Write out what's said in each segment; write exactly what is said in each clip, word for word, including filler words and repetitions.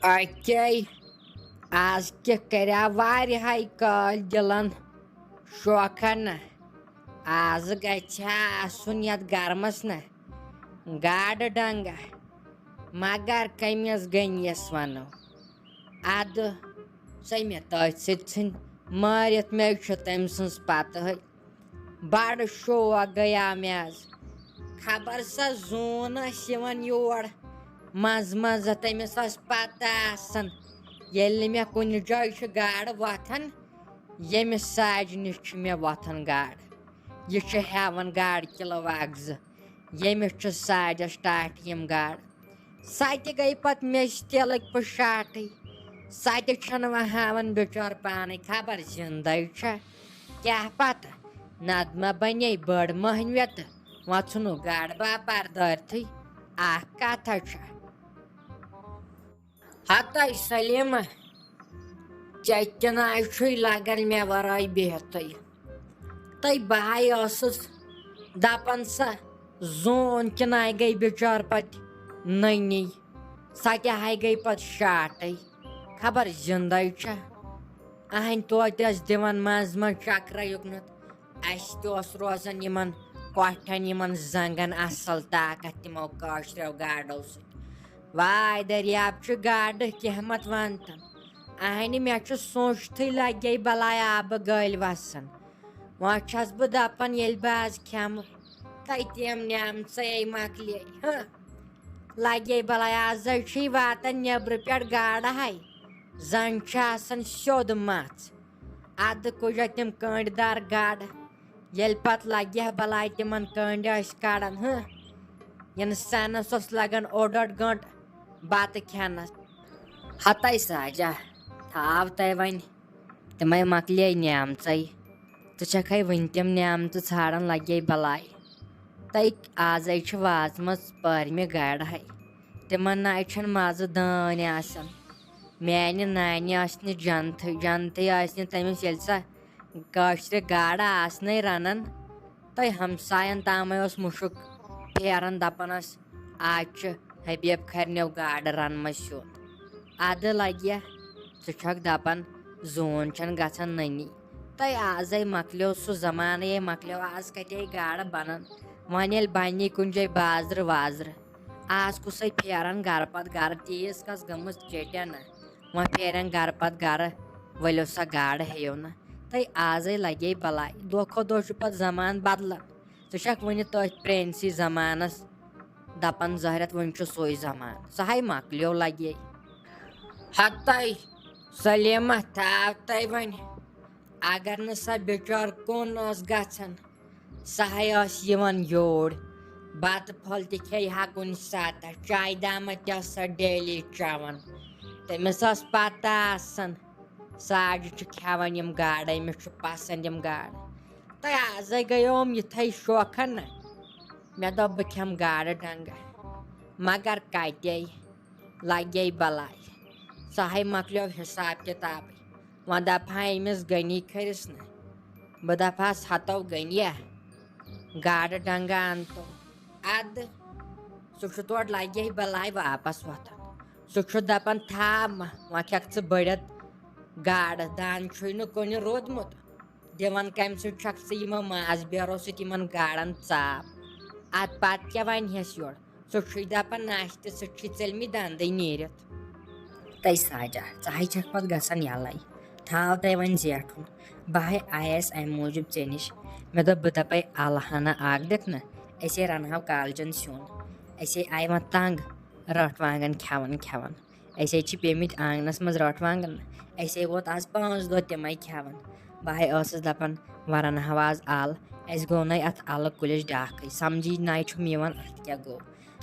اکے، از کہِ کریاو واریاہے کالۍ دِلن شوقن نہ، از گژھِ ہا آسُن یتھ گرمس نہ گاڈٕ ڈنگہ، مگر کٔمِس گٔنیس ونو؟ ادٕ سۄ مےٚ تٔتھۍ سۭتۍ ژھٕنۍ مٲرِتھ، مےٚ چھُ تٔمۍ سٕنٛز پتہٕ بڑٕ شوق گٔیاو مےٚ از۔ خبر سا زوٗن ٲسۍ یِوان یور منٛزٕ منٛزٕ، تٔمِس ٲس پتہ آسان، ییٚلہِ نہٕ مےٚ کُنہِ جایہِ چھِ گاڈٕ وۄتھان، ییٚمِس ساجہِ نِش چھِ مےٚ وۄتھان گاڈٕ۔ یہِ چھِ ہٮ۪وان گاڈٕ کِلوٗ اکھ زٕ، ییٚمِس چھِ ساجس ٹاٹھۍ یِم گاڈٕ۔ سۄ تہِ گٔے پتہٕ میٚژِ تیٖلٕکۍ پٲٹھۍ شاٹٕے۔ سۄ تہِ چھَنہٕ وۄنۍ ہاوان بِچور پانَے، خبر زِندَے چھےٚ۔ کیٛاہ پتہ، نَدمہ بَنے بٔڑ مٔہنِوِ تہٕ وۄنۍ ژھٕنُکھ گاڈٕ باپار دٲرتھٕے۔ اَکھ کَتھا چھےٚ۔ ہَتَے سلیمہ، ژےٚ تہِ نَے چھُے لَگان مےٚ وَرٲے بِہتھٕے۔ تہٕ بہٕ ہَے ٲسٕس دَپان سۄ زوٗن کِنہٕ آے گٔے بِچٲر پَتہٕ نٔنی۔ سۄ تہِ ہَے گٔے پَتہٕ شاٹٕے۔ خبر زِندَے چھےٚ۔ اَہَنۍ توتہِ ٲس دِوان منٛزٕ منٛزٕ چَکرا یُکنَتھ۔ اَسہِ تہِ اوس روزان یِمَن کۄٹھٮ۪ن، یِمَن زنٛگَن اَصٕل طاقت تِمو کٲشرٮ۪و گاڈو سۭتۍ۔ واے دٔریاب چھُ گاڈٕ قیمت وَنتَن۔ اَہَنہِ مےٚ چھُ سوٗنٛچتھٕے لَگے بَلاے آبہٕ گٲلۍ وَسان۔ وۄنۍ چھَس بہٕ دَپان، ییٚلہِ بہٕ آز کھٮ۪مہٕ تَے تِم نعمژَے مۄکلے۔ ہہ، لَگے بَلاے آزَے چھُے واتان نیٚبرٕ پٮ۪ٹھ گاڈٕ ہَے۔ زَن چھِ آسان سیوٚد مَژھ۔ اَدٕ کُجا تِم کٔنٛڈۍ دار گاڈٕ۔ ییٚلہِ پَتہٕ لَگہِ ہا بَلاے تِمَن کٔنٛڈۍ ٲسۍ کَڑان، ہہ، اِنسانَس اوس لَگان اوٚڑ اوٚڑ گٲنٛٹہٕ بَتہٕ کھٮ۪نَس۔ ہَتَے ساجا، تھاو تَے وۄنۍ۔ تِمَے مۄکلے نعمژَے۔ ژٕ چھَکھَے وٕنہِ تِم نعمژٕ ژھانٛڈان، لَگے بَلاے۔ تَے آزَے چھِ واژمَژ پٲرمہِ گاڈٕ ہَے۔ تِمَن نَے چھَنہٕ مَزٕ دٲنۍ آسان۔ میٛانہِ نانہِ ٲسۍ نہٕ جنتھٕے، جنتھٕے ٲسۍ نہٕ تٔمِس، ییٚلہِ سۄ کٲشرِ گاڈٕ آسنَے رَنان۔ تَے ہمساین تامَے اوس مُشُک پھیران، دَپان ٲس، آز چھِ حبیب کھرنیو گاڈٕ رَنمَژ سیُن۔ اَدٕ لَگہِ، ژٕ چھَکھ دَپان زوٗن چھَنہٕ گژھان نٔنی۔ تَے آزَے مۄکلیو سُہ زمانَے، مۄکلیو، آز کَتہِ گاڈٕ بَنان؟ وۄنۍ ییٚلہِ بَنی کُنہِ جایہِ بازرٕ وازرٕ، آز کُسے پھیران گرٕ پتہٕ گرٕ، تیٖژ کس گٔمٕژ چیٹیا نہ۔ وۄنۍ پھیرن گرٕ پتہٕ گرٕ، ؤلِو سا گاڈٕ ہیٚیِو نہ۔ تہٕ آزے لگے بلاے، دۄہ کھۄتہٕ دۄہ چھُ پتہٕ زمانہٕ بدلان۔ ژٕ چھکھ وُنہِ تٔتھۍ پرٛٲنسٕے زمانس دپان، زہرت وُنہِ چھُ سُے زمانہٕ، سُہ ہاے مۄکلیو لگے۔ ہتے سلیمہ، تھاو تَے وۄنۍ، اگر نہٕ سۄ بِچٲر کُن ٲس گژھان، سۄ ہاے ٲس یِوان یور۔ بَتہٕ پھوٚل تہِ کھیٚیہِ ہا کُنہِ ساتہٕ، چایہِ دامہ تہِ ٲس سۄ ڈیلی چٮ۪وان۔ تٔمِس ٲس پَتہ آسان، ساڑِ چھِ کھٮ۪وان یِم گاڈٕ، أمِس چھُ پَسنٛد یِم گاڈٕ۔ تہٕ آزَے گٔیوم یِتھَے شوقَن نہ، مےٚ دوٚپ بہٕ کھٮ۪مہٕ گاڈٕ ڈنٛگہٕ، مگر کَتے؟ لگے بلاے۔ سۄ ہاے مۄکلیو حساب کتابٕے۔ وۄنۍ دپہٕ ہا أمِس غنی کھٔرِس نہ۔ بہٕ دپہٕ ہس، ہتو غنیہ، گاڈٕ ڈنگہٕ ان تو۔ ادٕ سُہ چھُ تورٕ لگے بلاے واپس وۄتھان۔ سُہ چھُ دپان، تھاو مہ، وۄنۍ کھٮ۪کھ ژٕ بٔڑِتھ گاڈٕ، دان چھُے نہٕ کُنہِ روٗدمُت۔ دِوان کمہِ سۭتۍ چھکھ ژٕ یِمو ماز بیرو سۭتۍ یِمن گاڈن ژاپ؟ اتھ پتہٕ کیٛاہ ونہِ ہس یورٕ؟ ژٕ چھُے دَپان ناشتہٕ، ژٕ چھُے ژٔلمٕتۍ دَندٕے نیٖرِتھ۔ تَے ساجا، ژٕ ہَے چھَکھ پَتہٕ گژھان یَلَے۔ تھاو تَے وۄنۍ زیٹھُن۔ بہٕ ہَے آیَس اَمہِ موٗجوٗب ژےٚ نِش۔ مےٚ دوٚپ، بہٕ دَپَے اَلہٕ ہَنا اَکھ دِتھ نہ، أسے رَنہٕ ہاو کالچَن سیُن۔ أسے آیہِ وۄنۍ تنٛگ رٲٹھ وانٛگَن کھٮ۪وان کھٮ۪وان۔ أسے چھِ پیٚمٕتۍ آنٛگنَس منٛز رٲٹھ وانٛگَن۔ أسے ووت آز پانٛژھ دۄہ تِمَے کھٮ۪وان۔ بہٕ ہَے ٲسٕس دَپان، وۄنۍ رَنہٕ ہاو آز اَل۔ اَسہِ گوٚو نَے اَتھ اَلہٕ کُلِس ڈاکھٕے۔ سَمجھی نَے چھُم یِوان اَتھ کیٛاہ گوٚو۔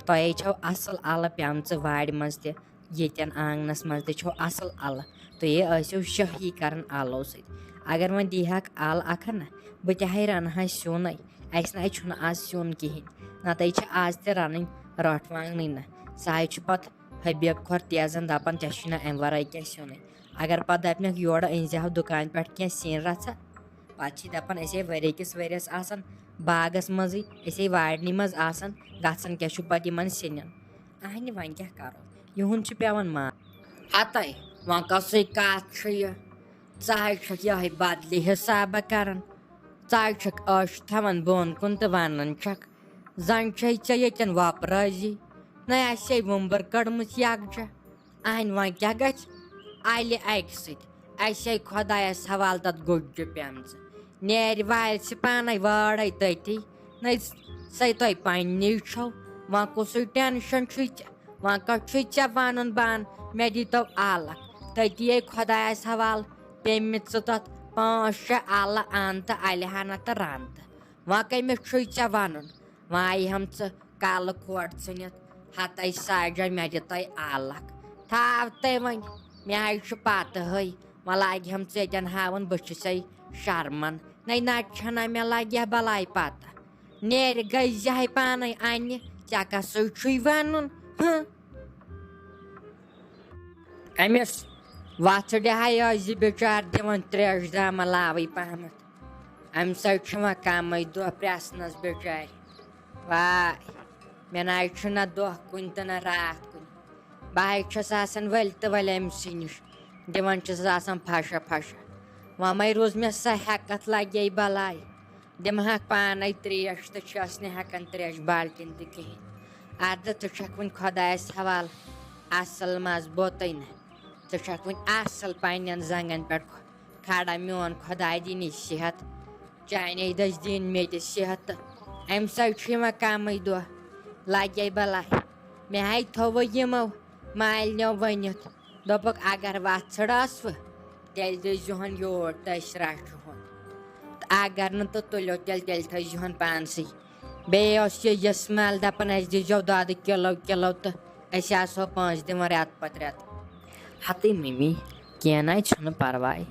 تۄہے چھو اصل الہٕ پیمژٕ وارِ منٛز تہِ، ییٚتٮ۪ن آنگنس منٛز تہِ چھو اصل الہٕ۔ تُہے ٲسِو شٲہی کران الو سۭتۍ۔ اگر وۄنۍ دیٖہَکھ الہٕ اکھ ہنا، بہٕ تہِ ہے رنہٕ ہا سیُنے۔ اسہِ نَے چھُنہٕ آز سیُن کِہیٖنۍ، نتہٕ چھِ آز تہِ رنٕنۍ رٲٹھ وانگنٕے نہ۔ سُہ ہے چھُ پتہٕ حبیب کھۄر تیزن دپان، ژےٚ چھُے نہٕ امہِ ورٲے کینٛہہ سیُنٕے۔ اگر پتہٕ دپنکھ، یورٕ أنۍ زِ ہاو دُکان پٮ۪ٹھ کینٛہہ سِنۍ رژھا، پتہٕ چھِ دپان، أسے ؤری کِس ؤریس آسان باغس منٛزٕے، أسے وارنٕے منٛز آسان، گژھان کیٛاہ چھُ پتہٕ یِمن سِنٮ۪ن؟ اہنہِ، وۄنۍ کیٛاہ کرو، یِہُنٛد چھُ پٮ۪وان مان۔ ہتے، وۄنۍ کۄسٕے کتھ چھِ یہِ؟ ژٕ ہے چھکھ یِہوٚے بدلہِ حسابہ کران۔ ژٕ ہے چھکھ ٲش تھاوان بۄن کُن تہٕ ونان چھکھ، زن چھے ژےٚ ییٚتٮ۪ن وۄپرٲزی۔ نہ آسہِ ہے وُمبٕر کٔڑمٕژ یکجا۔ اہنہِ وۄنۍ کیٛاہ گژھِ؟ الہِ اکہِ سۭتۍ۔ اسہِ ہے خۄدایس حوالہٕ تتھ گُجہِ پیمژٕ۔ نیرِ والہِ سُہ پانے وٲرے تٔتی۔ نہ سَے تۄہہِ پننی چھو۔ وۄنۍ کُسٕے ٹینشن چھُے ژےٚ؟ وۄنۍ کتھ چھُے ژےٚ ونُن بان؟ مےٚ دیٖتو الکھ۔ تٔتی ہے خۄدایس حوالہٕ پیٚمہِ ژٕ تتھ پانٛژھ شےٚ الہٕ انتہٕ الہِ ہنا تہٕ رنتہٕ۔ وۄنۍ کٔمِس چھُے ژےٚ ونُن؟ وۄنۍ آیہِ ہم ژٕ کلہٕ کھوڑ ژھٕنِتھ۔ ہتے ساجن، مےٚ دِ تۄہہِ الکھ۔ تھاو تۄہہِ وۄنۍ، مےٚ ہے چھُ پتہٕ ہٕے۔ وۄنۍ لاگہِ ہم ژٕ ییٚتٮ۪ن ہاوُن، بہٕ چھُسے شرمن۔ نَے نتہٕ چھنا مےٚ لگہِ ہا بلاے پتہ۔ نیرِ گٔے زِہے پانے انہِ، ژےٚ کسٕے چھُے ونُن؟ ہہ؟ أمِس وژھڑِ ہاے ٲسۍ زِ بِچار دِوان تریش دامہ لاوٕے پہمتھ۔ امہِ سۭتۍ چھُ وۄنۍ کمٕے دۄہ پرٛٮ۪سنس بِچارِ۔ واے، مےٚ نہ حظ چھُ نہ دۄہ کُنہِ تہٕ نہ راتھ کُنہِ۔ بہٕ حظ چھَس آسان ؤلۍ تہٕ ؤلۍ أمۍ سٕے نِش، دِوان چھَسَس آسان پھَشہ پھَشہ۔ وۄنۍ مَے روٗز مےٚ سۄ ہٮ۪کَتھ لَگے بَلاے۔ دِمہٕ ہاکھ پانَے ترٛیش تہٕ چھَس نہٕ ہٮ۪کان ترٛیش بالٹیٖن تہِ کِہیٖنۍ۔ اَدٕ ژٕ چھَکھ وۄنۍ خۄدایَس حوالہٕ اَصٕل مضبوٗطٕے نہ۔ ژٕ چھَکھ وۄنۍ اَصٕل پنٛنٮ۪ن زنٛگَن پٮ۪ٹھ کھڑا، میون خۄداے دِنی صحت۔ چانے دٔسۍ دِنۍ مےٚ تہِ صحت تہٕ اَمہِ سۭتۍ چھُ یِوان کَمٕے دۄہ۔ لَگے بَلاے۔ مےٚ ہَے تھوٚوُ یِمو مالِنیو ؤنِتھ۔ دوٚپُکھ، اگر وَژھٕڑ ٲسوٕ، تیٚلہِ دٔسۍ زِہون یور تٔسۍ رَچھِ ہُن۔ تہٕ اگر نہٕ تہٕ تُلِو تیٚلہِ، تیٚلہِ تھٲیزِہون پانسٕے۔ بیٚیہِ اوس یہِ یَسمال دَپان، اَسہِ دیٖزیو دۄدٕ کِلو کِلو تہٕ أسۍ آسہو پانٛژھ دِوان رٮ۪تہٕ پَتہٕ رٮ۪تہٕ۔ ہَتٕے مٔمی، کینٛہہ نَے چھُنہٕ پَرواے۔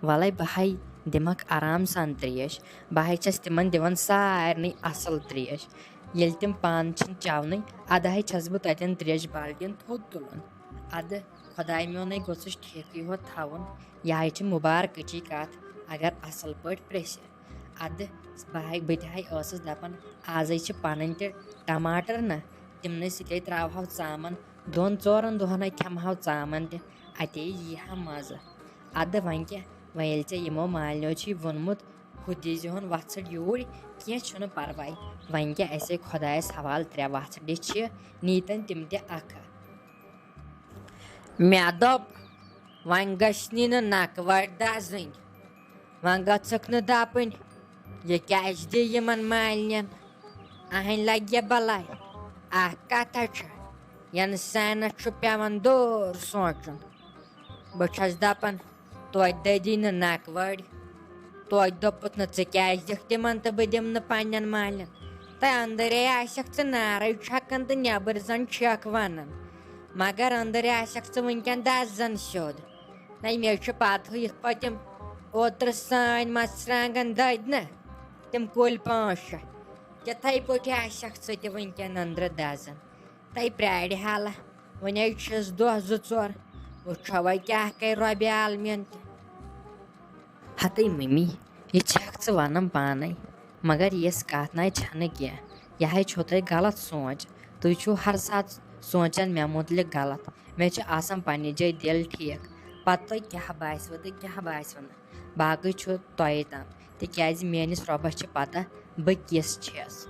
وَلَے بہٕ ہَے دِمَکھ آرام سان ترٛیش۔ بہٕ ہَے چھَس تِمَن دِوان سارنٕے اَصٕل ترٛیش۔ ییٚلہِ تِم پانہٕ چھِنہٕ چٮ۪ونٕے، اَدٕ ہَے چھَس بہٕ تَتٮ۪ن ترٛیش بالٹیٖن تھوٚد تُلان۔ اَدٕ خۄداے میونَے گوٚژھُس ٹھیٖکٕے ہوت تھاوُن۔ یہِ ہَے چھِ مُبارکٕچی کَتھ، اگر اَصٕل پٲٹھۍ پرٛژھِ۔ اَدٕ بہٕ ہَے، بہٕ تہِ ہَے ٲسٕس دَپان، آزَے چھِ پَنٕنۍ تہِ ٹماٹر نہ، تِمنٕے سۭتۍ ترٛاوہو ژامَن۔ دۄن ژورَن دۄہَن ہَے کھٮ۪مہو ژامَن تہِ، اَتے یی ہا مَزٕ۔ اَدٕ وۄنۍ کیٛاہ، وۄنۍ ییٚلہِ ژےٚ یِمو مالِنیو چھی ووٚنمُت، ہُہ دیٖزِہون وَژھٕڑ یوٗرۍ، کینٛہہ چھُنہٕ پَرواے۔ وۄنۍ کیٛاہ، اَسے خۄدایَس حوالہٕ ترٛےٚ وَژھٕڑِ چھِ، نیٖتَن تِم تہِ اَکھٕ۔ مےٚ دوٚپ، وۄنۍ گٔژھنی نہٕ نَکوَٹ دَزٕنۍ۔ وۄنۍ گٔژھٕکھ نہٕ دَپٕنۍ، یہِ کیٛازِ دِ یِمَن مالِنٮ۪ن؟ اَہَنۍ لَگہِ بَلاے۔ اَکھ کَتھا چھےٚ، اِنسانَس چھُ پٮ۪وان دوٗر سونٛچُن۔ بہٕ چھَس دَپان، توتہِ دٔدی نہٕ نَکوَڑ۔ توتہِ دوٚپُتھ نہٕ، ژٕ کیٛازِ دِکھ تِمَن تہٕ بہٕ دِمہٕ نہٕ پنٛنٮ۪ن مالٮ۪ن؟ تہٕ أنٛدٕرے آسٮ۪کھ ژٕ نارَے چھَکان تہٕ نٮ۪بٕرۍ زَن چھَکھ وَنان، مگر أنٛدٕرۍ آسٮ۪کھ ژٕ وٕنۍکٮ۪ن دَزان سیوٚد۔ نَے مےٚ چھُ پَتہٕ ہٕے یِتھ پٲٹھۍ تِم اوترٕ سٲنۍ مَرژٕوانٛگَن دٔدۍ نہ، تِم کُلۍ پانٛژھ شےٚ، تِتھَے پٲٹھۍ آسٮ۪کھ ژٕ تہِ وٕنۍکٮ۪ن أنٛدرٕ دَزان۔ تَے پرٛارِ حالہ، وۄنۍ حظ چھِس دۄہ زٕ ژور، وٕچھو وۄنۍ کیٛاہ کَرِ رۄبِ عالمیٖن تہِ۔ ہَتٕے مٔمی، یہِ چھَکھ ژٕ وَنان پانَے، مگر یِژھ کَتھ نَے چھَنہٕ کینٛہہ۔ یہِ حظ چھو تۄہہِ غلط سونٛچ۔ تُہۍ چھِو ہر ساتہٕ سونٛچان مےٚ مُتعلِق غلط۔ مےٚ چھُ آسان پنٛنہِ جایہِ دِل ٹھیٖک، پَتہٕ تۄہہِ کیٛاہ باسِوٕ تہٕ کیٛاہ باسِوٕ نہٕ، باقٕے چھُ تۄہے تام، تِکیٛازِ میٛٲنِس رۄبَس چھِ پَتہ بہٕ کِژھ چھَس۔